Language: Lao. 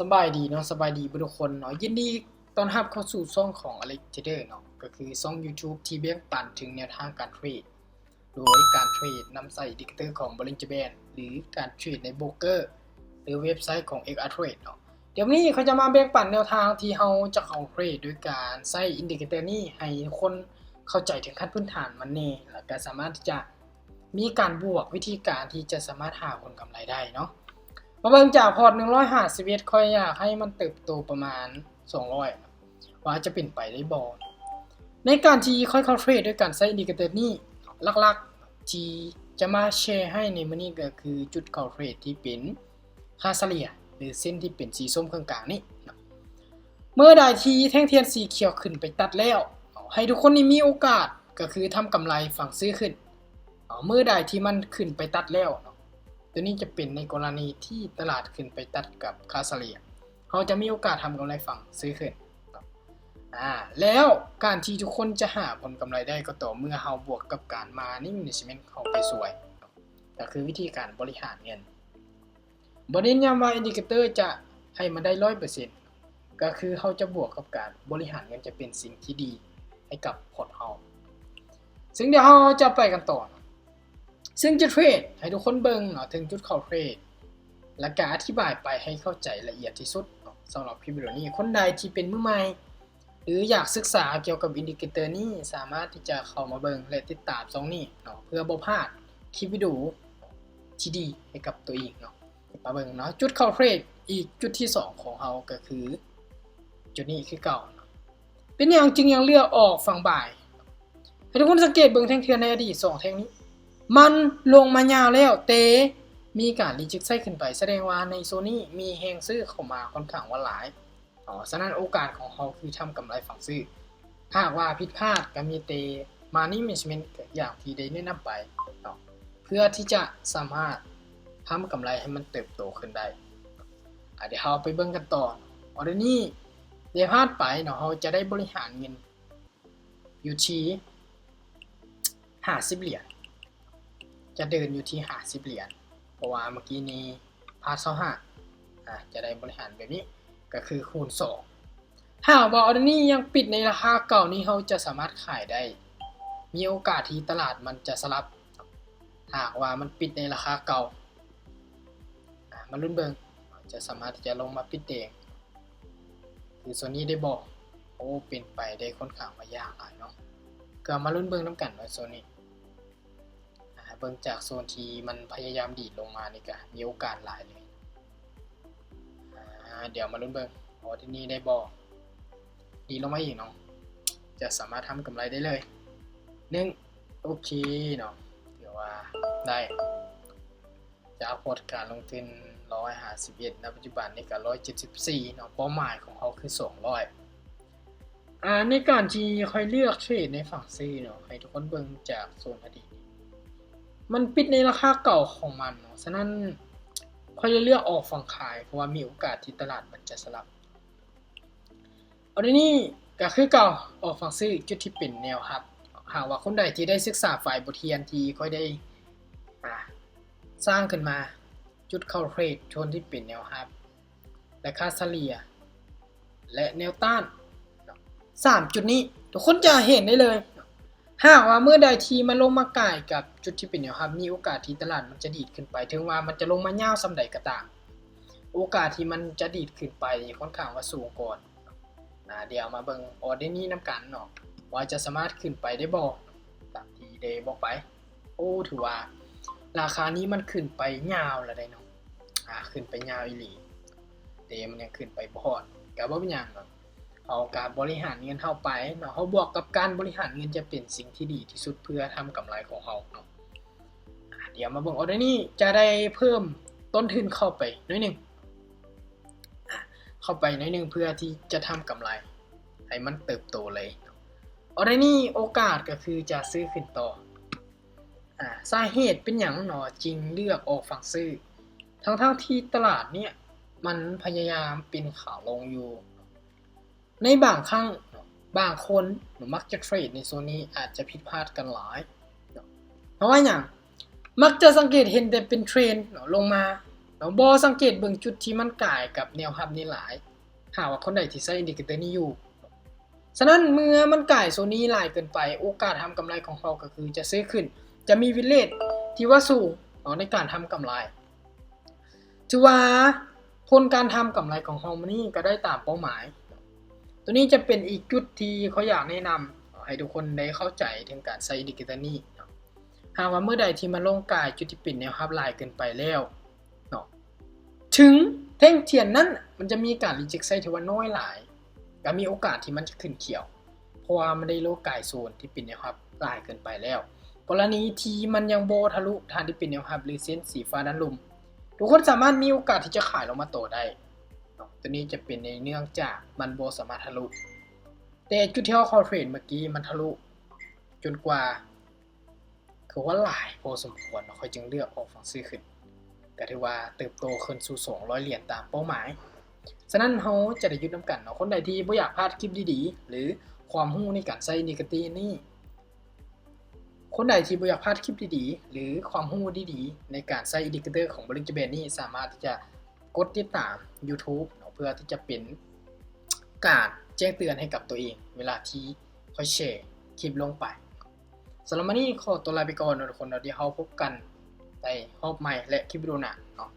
ສະບາຍດີເນາະ ສະບາຍດີເບິດທຸກຄົນເນາະ ຍິນດີຕ້ອນຮັບເຂົ້າສູ່ຊ່ອງຂອງ Alex Trader ເນາະ ກໍຄືຊ່ອງ YouTube ທີ່ແບ່ງປັນເຖິງແນວທາງການເທຣດ ໂດຍການເທຣດນຳໃຊ້ indicator ຂອງ Bollinger Band ຫຼື ການເທຣດໃນໂບຣກເກີ ຫຼື ເວັບໄຊຂອງ XRTrade ເນາະ. ດຽວນີ້ຂ້ອຍຈະມາແບ່ງປັນແນວທາງທີ່ເຮົາຈະເຂົ້າເທຣດໂດຍການໃຊ້ indicator ນີ້ໃຫ້ຄົນເຂົ້າໃຈເຖິງຂັ້ນພື້ນຖານມັນແດ່ ແລ້ວກໍສາມາດທີ່ຈະ ມີການບວກ ວິທີການທີ່ຈະສາມາດຫາຜົນກຳໄລໄດ້ເນາະ. ມາເບິ່ງຈາກພອດໜຶ່ງຮ້ອຍຫ້າສິບເອັດ ຂ້ອຍຢາກໃຫ້ມັນເຕີບໂຕປະມານສອງຮ້ອຍ ວ່າຈະເປັນໄປໄດ້ບໍ່. ໃນການທີ່ຂ້ອຍເຂົ້າເທຣດໂດຍການໃຊ້ indicator ນີ້ ຫຼັກໆທີ່ຈະມາແຊໃຫ້ໃນມື້ນີ້ກໍຄືຈຸດເຂົ້າເທຣດທີ່ເປັນຄ່າສະເລ່ຍ ຫຼື ເສັ້ນທີ່ເປັນສີສົ້ມເຄິ່ງກາງນີ້ເນາະ. ເມື່ອໃດທີ່ແທ່ງທຽນສີຂຽວຂຶ້ນໄປຕັດແລ້ວ ໃຫ້ທຸກຄົນນີ້ມີໂອກາດ ກໍຄືທຳກຳໄລຝັງຊື້ຂຶ້ນ ເອີ ເມື່ອໃດທີ່ມັນຂຶ້ນໄປຕັດແລ້ວເນາະ. ໂຕນີ້ຈະເປັນໃນກໍລະນີທີ່ຕະຫຼາດຂຶ້ນໄປຕັດກັບຄ່າສະເລ່ຍ ເຮົາຈະມີໂອກາດທຳກຳໄລຝັງຊື້ຂຶ້ນເນາະ. ອາ ແລ້ວການທີ່ທຸກຄົນຈະຫາຜົນກຳໄລໄດ້ກໍຕໍ່ເມື່ອເຮົາບວກກັບການ Money Management ເຂົ້າໄປຊ່ວຍເນາະ ກໍຄືວິທີການບໍລິຫານເງິນ. ບໍ່ເນັ້ນຢ້ຳວ່າ indicator ຈະໃຫ້ມັນໄດ້ຮ້ອຍເປີເຊັນ ກໍຄືເຮົາຈະບວກກັບການບໍລິຫານເງິນ ຈະເປັນສິ່ງທີ່ດີໃຫ້ກັບພອດເຮົາ. ຊຶ່ງດຽວເຮົາຈະໄປກັນຕໍ່ເນາະ ຊຶ່ງຈະເທຣດໃຫ້ທຸກຄົນເບິ່ງເນາະ ເຖິງຈຸດເຂົ້າເທຣດ ແລ້ວກະອະທິບາຍໄປໃຫ້ເຂົ້າໃຈລະອຽດທີ່ສຸດເນາະ. ສຳລັບຄລິບວິດີໂອນີ້ ຄົນໃດທີ່ເປັນມືໃໝ່ ຫຼື ຢາກສຶກສາກ່ຽວກັບ indicator ນີ້ ສາມາດທີ່ຈະເຂົ້າມາເບິ່ງ ແລະ ຕິດຕາມຊ່ອງນີ້ເນາະ ເພື່ອບໍ່ພາດຄລິບວິດີໂອທີ່ດີໃຫ້ກັບຕົວເອງເນາະ. ມາເບິ່ງເນາະ ຈຸດເຂົ້າເທຣດອີກຈຸດທີສອງຂອງເຮົາກໍຄືຈຸດນີ້ຄືເກົ່າເນາະ. ເປັນຫຍັງຈຶ່ງຍັງເລືອກອອກຝັ່ງບາຍ? ໃຫ້ທຸກຄົນສັງເກດເບິ່ງແທ່ງທຽນໃນອະດີດສອງແທ່ງນີ້ ມັນລົງມາຍາວແລ້ວ ແຕ່ມີການ reject ໃສ່ຂຶ້ນໄປ ສະແດງວ່າໃນໂຊນນີ້ມີແຮງຊື້ເຂົ້າມາຄ່ອນຂ້າງວ່າຫຼາຍເນາະ. ສະນັ້ນໂອກາດຂອງເຮົາຄືທຳກຳໄລຝັງຊື້ ຖ້າຫາກວ່າຜິດພາດກໍມີແຕ່ Money Management ຢ່າງທີ່ໄດ້ແນະນຳໄປເນາະ ເພື່ອທີ່ຈະສາມາດທຳກຳໄລໃຫ້ມັນເຕີບໂຕຂຶ້ນໄດ້. ອາ ດຽວເຮົາໄປເບິ່ງກັນຕໍ່. ອໍເດີນີ້ໄດ້ຜ່ານໄປເນາະ ເຮົາຈະໄດ້ບໍລິຫານເງິນຢູ່ທີ່ຫ້າສິບຫຼຽນ ຈະເດີນຢູ່ທີ່ຫ້າສິບຫຼຽນ ເພາະວ່າເມື່ອກີ້ນີ້ພາດຊາວຫ້າ ອາ ຈະໄດ້ບໍລິຫານແບບນີ້ ກໍຄືຄູນສອງ. ຖ້າຫາກວ່າອໍເດີນີ້ຍັງປິດໃນລາຄາເກົ່ານີ້ ເຮົາຈະສາມາດຂາຍໄດ້ ມີໂອກາດທີ່ຕະຫຼາດມັນຈະສະຫຼັບ ຖ້າຫາກວ່າມັນປິດໃນລາຄາເກົ່າ. ອາ ມາລຸ້ນເບິ່ງ ຈະສາມາດທີ່ຈະລົງມາປິດແດງ ຄືໂຊນນີ້ໄດ້ບໍ່? ໂອ້ ເປັນໄປໄດ້ຄ່ອນຂ້າງວ່າຍາກຫຼາຍເນາະ. ກໍມາລຸ້ນເບິ່ງນຳກັນວ່າໂຊນນີ້ ອາ ເບິ່ງຈາກໂຊນທີ່ມັນພະຍາຍາມດີດລົງມານີ້ ກໍມີໂອກາດຫຼາຍເລີຍ. ອາ ດຽວມາລຸ້ນເບິ່ງ ອໍເດີນີ້ໄດ້ບໍ່? ດີດລົງມາອີກເນາະ ຈະສາມາດທຳກຳໄລໄດ້ເລີຍ. ໜຶ່ງ ໂອເຄເນາະ ຖືວ່າໄດ້ ຈາກພອດການລົງທຶນຮ້ອຍຫ້າສິບເອັດ ນະປັດຈຸບັນນີ້ກໍຮ້ອຍເຈັດສິບສີ່ເນາະ ເປົ້າໝາຍຂອງເຮົາຄືສອງຮ້ອຍ. ອາ ໃນການທີ່ຂ້ອຍເລືອກເທຣດໃນຝັ່ງຊື້ເນາະ ໃຫ້ທຸກຄົນເບິ່ງຈາກໂຊນອະດີດ ມັນປິດໃນລາຄາເກົ່າຂອງມັນເນາະ ສະນັ້ນຂ້ອຍເລີຍເລືອກອອກຝັ່ງຂາຍ ເພາະວ່າມີໂອກາດທີ່ຕະຫຼາດມັນຈະສະຫຼັບ. ອໍເດີນີ້ກໍຄືເກົ່າ ອອກຝັ່ງຊື້ ຈຸດທີ່ເປັນແນວຮັບ. ຫາກວ່າຄົນໃດທີ່ໄດ້ສຶກສາໄຟລ໌ບົດຮຽນທີ່ຂ້ອຍໄດ້ ອາ ສ້າງຂຶ້ນມາ ຈຸດເຂົ້າເທຣດໂຊນທີ່ເປັນແນວຮັບ ແລະ ຄ່າສະເລ່ຍ ແລະ ແນວຕ້ານເນາະ ສາມຈຸດນີ້ ທຸກຄົນຈະເຫັນໄດ້ເລີຍເນາະ. ຫາກວ່າມື້ໃດທີ່ມັນລົງມາໃກ້ກັບຈຸດທີ່ເປັນແນວຮັບ ມີໂອກາດທີ່ຕະຫຼາດມັນຈະດີດຂຶ້ນໄປ ເຖິງວ່າມັນຈະລົງມາຍາວສ່ຳໃດກໍຕາມ ໂອກາດທີ່ມັນຈະດີດຂຶ້ນໄປຂ້ອນຂ້າງວ່າສູງກ່ອນ. ອາ ດຽວມາເບິ່ງອໍເດີນີ້ນຳກັນເນາະ ວ່າຈະສາມາດຂຶ້ນໄປໄດ້ບໍ່ ຕາມທີ່ໄດ້ບອກໄປ. ໂອ້ ຖືວ່າລາຄານີ້ມັນຂຶ້ນໄປຍາວແລ້ວເດ້ເນາະ ອາ ຂຶ້ນໄປຍາວອີ່ຫຼີ ແຕ່ມັນຍັງຂຶ້ນໄປບໍ່ຮອດ ກໍບໍ່ເປັນຫຍັງເນາະ. ເຮົາກໍບໍລິຫານເງິນເຮົາໄປເນາະ ເຮົາບວກກັບການບໍລິຫານເງິນຈະເປັນສິ່ງທີ່ດີທີ່ສຸດເພື່ອທຳກຳໄລຂອງເຮົາເນາະ. ອາ ດຽວມາເບິ່ງອໍເດີນີ້ ຈະໄດ້ເພີ່ມຕົ້ນທຶນເຂົ້າໄປໜ້ອຍໜຶ່ງ ອາ ເຂົ້າໄປໜ້ອຍໜຶ່ງ ເພື່ອທີ່ຈະທຳກຳໄລໃຫ້ມັນເຕີບໂຕເລີຍ. ອໍເດີນີ້ໂອກາດກໍຄືຈະຊື້ຂຶ້ນຕໍ່. ອາ ສາເຫດເປັນຫຍັງເນາະ ຈຶ່ງເລືອກອອກຝັ່ງຊື້ ທັງໆທີ່ຕະຫຼາດເນີ້ຍມັນພະຍາຍາມປິ່ນຂາລົງຢູ່? ໃນບາງຄັ້ງເນາະ ບາງຄົນເນາະ ມັກຈະເທຣດໃນໂຊນນີ້ອາດຈະຜິດພາດກັນຫຼາຍເນາະ. ເພາະວ່າຫຍັງ? ມັກຈະສັງເກດເຫັນແຕ່ເປັນເທຣນເນາະ ລົງມາ ເນາະ ບໍ່ສັງເກດເບິ່ງຈຸດທີ່ມັນກາຍກັບແນວຮັບນີ້ຫຼາຍ ຫາກວ່າຄົນໃດທີ່ໃຊ້ indicator ນີ້ຢູ່. ສະນັ້ນເມື່ອມັນກາຍໂຊນນີ້ຫຼາຍເກີນໄປ ໂອກາດທຳກຳໄລຂອງເຮົາກໍຄືຈະເຊີຂຶ້ນ ຈະມີ win rate ທີ່ວ່າສູງເນາະ ໃນການທຳກຳໄລ. ຖືວ່າຜົນການທຳກຳໄລຂອງເຮົາມື້ນີ້ກໍໄດ້ຕາມເປົ້າໝາຍ. ຕົວນີ້ຈະເປັນອີກຈຸດທີ່ຂ້ອຍຢາກແນະນຳໃຫ້ທຸກຄົນໄດ້ເຂົ້າໃຈເຖິງການໃຊ້ indicator ນີ້ເນາະ. ຫາກວ່າມື້ໃດທີ່ມັນລົງກາຍຈຸດທີ່ເປັນແນວຮັບຫຼາຍເກີນໄປແລ້ວເນາະ ເຖິງແທ່ງທຽນນັ້ນມັນຈະມີການ reject ໃຊ້ທີ່ວ່ານ້ອຍຫຼາຍ ກໍມີໂອກາດທີ່ມັນຈະຂຶ້ນຂຽວ ເພາະວ່າມັນໄດ້ໂລກາຍໂຊນທີ່ເປັນແນວຮັບຫຼາຍເກີນໄປແລ້ວ. ກໍລະນີທີ່ມັນຍັງບໍ່ທະລຸທາງທີ່ເປັນແນວຮັບ ຫຼື ເສັ້ນສີຟ້າດ້ານລຸ່ມ ທຸກຄົນສາມາດມີໂອກາດທີ່ຈະຂາຍລົງມາຕໍ່ໄດ້ເນາະ. ຕົວນີ້ຈະເປັນໃນເນື່ອງຈາກມັນບໍ່ສາມາດທະລຸ ແຕ່ຈຸດທີ່ເຮົາເຂົ້າເທຣດເມື່ອກີ້ມັນທະລຸຈົນກວ່າ ຄືວ່າຫຼາຍພໍສົມຄວນເນາະ ຂ້ອຍຈຶ່ງເລືອກອອກຝັ່ງຊື້ຂຶ້ນ ກໍຖືວ່າເຕີບໂຕຂຶ້ນສູ່ສອງຮ້ອຍຫຼຽນຕາມເປົ້າໝາຍ. ສະນັ້ນເຮົາຈະໄດ້ຢຸດນຳກັນເນາະ. ຄົນໃດທີ່ບໍ່ຢາກພາດຄລິບດີໆ ຫຼື ຄວາມຮູ້ໃນການໃຊ້ indicator ນີ້ ຄົນໃດທີ່ບໍ່ຢາກພາດຄລິບດີໆ ຫຼື ຄວາມຮູ້ດີໆ ໃນການໃຊ້ indicator ຂອງ Bollinger Band ນີ້ ສາມາດທີ່ຈະກົດຕິດຕາມ YouTube ເນາະ ເພື່ອທີ່ຈະເປັນການແຈ້ງເຕືອນໃຫ້ກັບຕົວເອງ ເວລາທີ່ຂ້ອຍແຊຄລິບລົງໄປ. ສຳລັບມື້ນີ້ຂໍຕົວລາໄປກ່ອນເນາະທຸກຄົນເນາະ. ດຽວເຮົາພົບກັນໃນຮອບໃໝ່ ແລະ ຄລິບວິດີໂອໜ້າເນາະ.